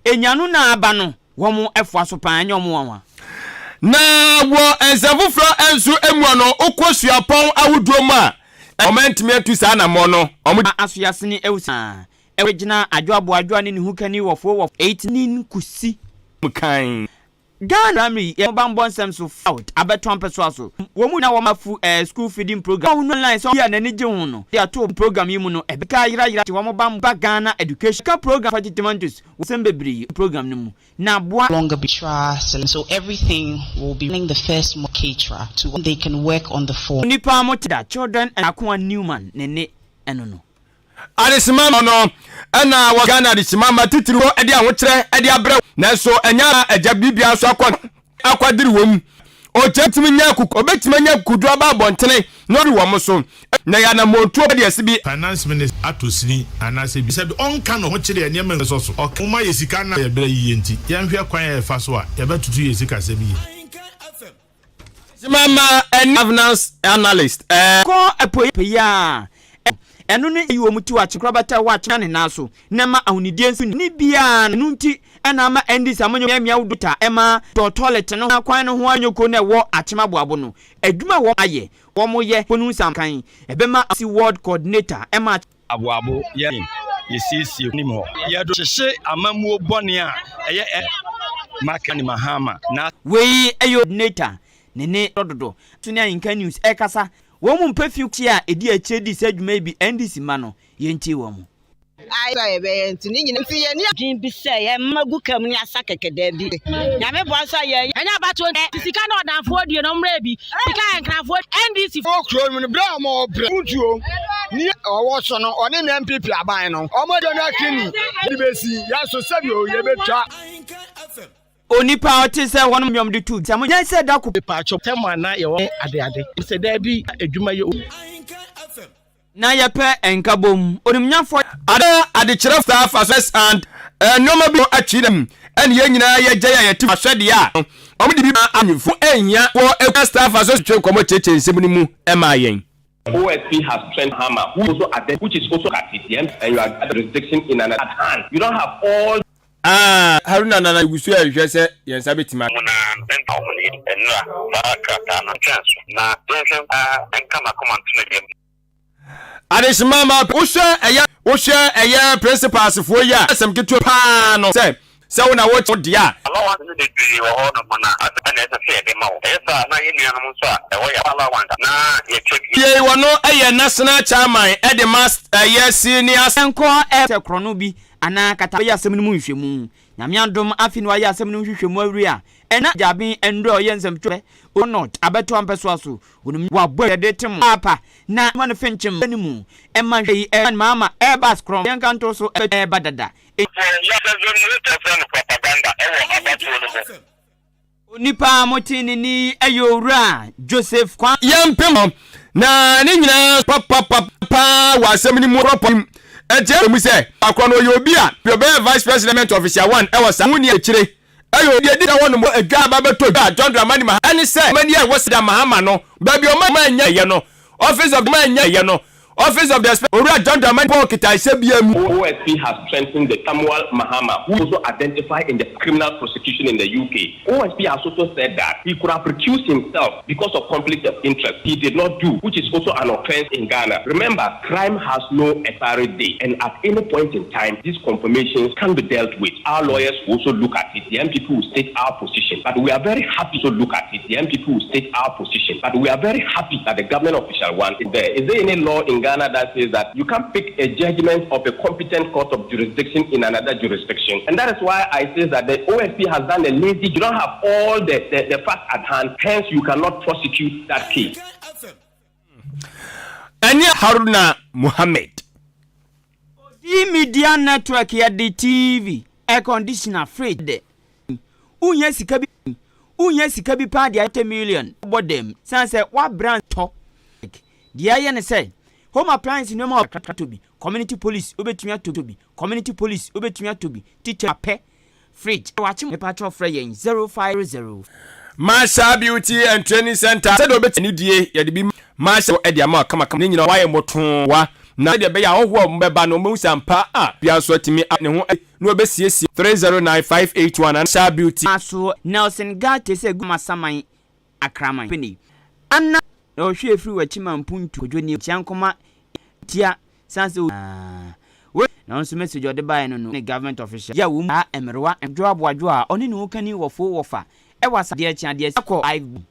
Enyanu na aba no wɔn ɛfoa so paa, ɛnyɛ wɔn nwanwa. Na wɔ nsɛm foforɔ nso mu no, wokɔ suapɔn ahodoɔ mu a, ɔmantumi atu saa anammɔ no ɔmo. Asoyasene ɛwɔ saa ɛwɔ gyina Adwo Aboadwo ne ne ho kani wɔfo wɔ 18 kusi. Kan. Ghana primary yɛ bambɔ nsɛm so out abɛtɔn mpɛsoa so wɔn mu na wɔn afu school feeding program wɔn online sɛ ɔyɛ n'ani gye ho no de ato program yi mu no, ɛbɛka yerayera te wɔn bamba Ghana education ka program fa tomatoes wɔsɛm bebree program no mu na aboa. Longer be trust, so everything will be the first caterer to they can work on the form. Nipa mo te da children and Akoa Newman ne ne ɛno no. Adesima no ɛna wɔ Ghana adesima ma titiri hɔ ɛde ahokyerɛ ɛde abrɛ, nanso ɛnya agya biribia nso akɔ akwadiri wɔ mu. Ɔkyɛ tumi nya kuku, ɔbɛtumi anya kudu aba abɔntene na ɔde wɔn so na yɛ anammɔntuo de ɛsi bi. Finance minister ato sini anaasɛ bi sɛbi ɔnka ne ho kyerɛ nneɛma nsɔ so ɔma yɛ sika na yɛbrɛ yie, nti yɛnhwɛ kwan a yɛfa so a yɛbɛtoto yɛ sika sɛm yie. Simama ɛne governance analyst ɛɛ. Kɔ ɛpɔ pɛyi a ɛno no yi wɔn ti wɔ akyekorabata wɔ akyea ne nan so na ma ahonidie nso ne biara no nti ɛna ama NDC amanyɔ mmea wo dota ɛma tɔ toilet no kwan no ho anyoko na ɛwɔ Akyem Aboabo no adwuma wɔn ayɛ wɔn yɛ konu nsamkan ɛbɛma si ward coordinator ɛma. Aboabo yɛ yɛsiesie nim hɔ yɛdo hyehye amammuo bɔne a ɛyɛ ɛ maka ne Mahama na. Wei ɛyɛ coordinator ne dododo so ne Ahinka News ɛkasa. Wɔn mu mpɛ fi a ɛdi akyire di sɛ adwuma yi bi NDC ma no yɛntie wɔn mu. Ayɛ a yɛbɛyɛ nti ne nyina nti yɛni. Dwen bi sɛ yɛmma gu kam ne asa kɛkɛ daa bi Nyame boa nso a yɛ ɛnyɛ abatoɔ sika na ɔdanfoɔ die no mmerɛ bi sika yɛ nkrafoɔ NDC. Wɔ kuro no mu no, berɛ a ɔmo brɛ ntuo ne ɔwɔ so no, ɔne ne NPP aban no, ɔmo de no akini de bɛsi yɛn so sɛdeɛ yɛbɛtwa. Onipa a ɔte sɛ wɔn mmea de tu sɛ mo nyɛ sɛ da ko. Paatwɔ tɛm a na yɛwɔ adeade sɛ daa bi adwuma yɛ. Na yɛpɛ nkabom onimnyafo. Ade adekyerɛ staff access and nneɛma bi akyi dɛm ɛne yɛn nyinaa yɛgya yɛ yɛte ahwɛdeɛ a ɔmo de bi ma anyimfo ɛnya wɔ ekura staff association nkɔmɔ kyerɛkyerɛ nsɛm no mu ɛma yɛn. OSP has trained Mahama, who also which is also at TTM, and you are jurisdiction in an at hand. You don't have all. Ah, Haruna Nana egu so ɛhwɛ sɛ yɛn nsa bɛtumi. Mu na ɛnta ɔmo ne nnura saa krataa no twɛn so na yɛnhwɛ nka n'akoma nto ne yam. Adehyema ma wohwɛ ɛyɛ wohwɛ ɛyɛ principals foɔ yi a, asɛm ketewa paa no sɛ wo na wɔkyɛ deɛ a. Allowance no bebree wɔ hɔ nom na ɛna ɛsɛ sɛ yɛde ma wo. Ɛyɛ saa na yɛn nuanom nso a ɛwɔ yɛ allowance na yɛkyɛ bi. Yei wɔ no ɛyɛ national chairman ɛde ma ɛyɛ senior. Nkɔ ɛ sɛ korɔno bi anaa kata bɛyɛ asɛm no mu nhwɛmu. Nyame adom, afi no ayɛ asɛm no nhwehwɛmu awie a, ɛna gyaben ndɔ a ɔyɛ nsɛmtwerɛ North abɛtoa mpɛsoa so wɔnom wabɔ yɛde tem apa na ma no fenkyem no mu ɛma hwɛ yi ɛma maama Airbus korɔ yɛnka nto so ɛba dada. Yɛfrɛ no propaganda ɛwɔ abatoɔ no mu. Onipa a mote ne ni ɛyɛ Owura Joseph Kwan. Yɛmpem na ne nyinaa papapapa wɔ asɛm no mu korɔpɔ ɛnti mu sɛ akorɔ no ɔyɛ obi a ɔbɛyɛ vice president official one ɛwɔ saa mu ni akyire ɛyɛ obi adi wɔ nom adwa aba bɛtɔ dwa. John Dramani Mahama ɛne sɛ mani a ɛwɔ sida Mahama no baabi ɔma ma ɛnyɛ ɛyɛ no office of ma ɛnyɛ ɛyɛ no office of the Owura John Dramani Paul kita ɛhyɛ bia mu. OSP has strengthened the Samuel Mahama, who also identified in the criminal prosecution in the UK. OSP has also said that he could have recused himself because of conflict of interest. He did not do, which is also an offense in Ghana. Remember, crime has no expiry date, and at any point in time, these confirmations can be dealt with. Our lawyers will also look at it. The NPP will state our position, but we are very happy to look at it. The NPP will state our position, but we are very happy that the government official one is there. Is there any law in Ghana that says that you can't pick a judgment of a competent court of jurisdiction in another jurisdiction? And that is why I say that the OSP has done a lazy. You don't have all the facts at hand, hence you cannot prosecute that case. Ɛne Haruna Muhammed. D Media Network, yɛde TV, air conditioner, fridge de wonya sika bi, wonya sika bi paa deɛ ayɛ million bɔ dɛm san sɛ woabra tɔ deɛ ayɛ ne sɛ home appliance nneɛma atɔ bi. Community police wobɛtumi atɔ bi, community police wobɛtumi atɔ bi, teacher apɛ fridge wakye mepakyɛw frɛ yɛn 050. Masha Beauty and Training Center, sɛdeɛ wobɛtumi ne die yɛde bi Masha ɛde ama kamakama ne nyinaa wayɛ mmɔtoa. Na sɛdeɛ ɛbɛyɛ a ahɔhoɔ a wɔbɛba no wɔbɛhu sɛ ampa a biara nso atumi a ne ho na wɔbɛsiesie 309581 anaa Sha Beauty. So Nelson Ghartey sɛ gu Amasaman Akraman pene ana na ɔhwɛ efiri w'akyi ma mpuntu Kojo nie kyia nkɔma tia san sɛ o wei na ɔnso message ɔde baeɛ no no ne government official yɛ wɔn a mmerewa dwo aboadwo a ɔne ne ho kani wɔ fo wɔfa ɛwɔ asa deɛ kye adeɛ akɔ live.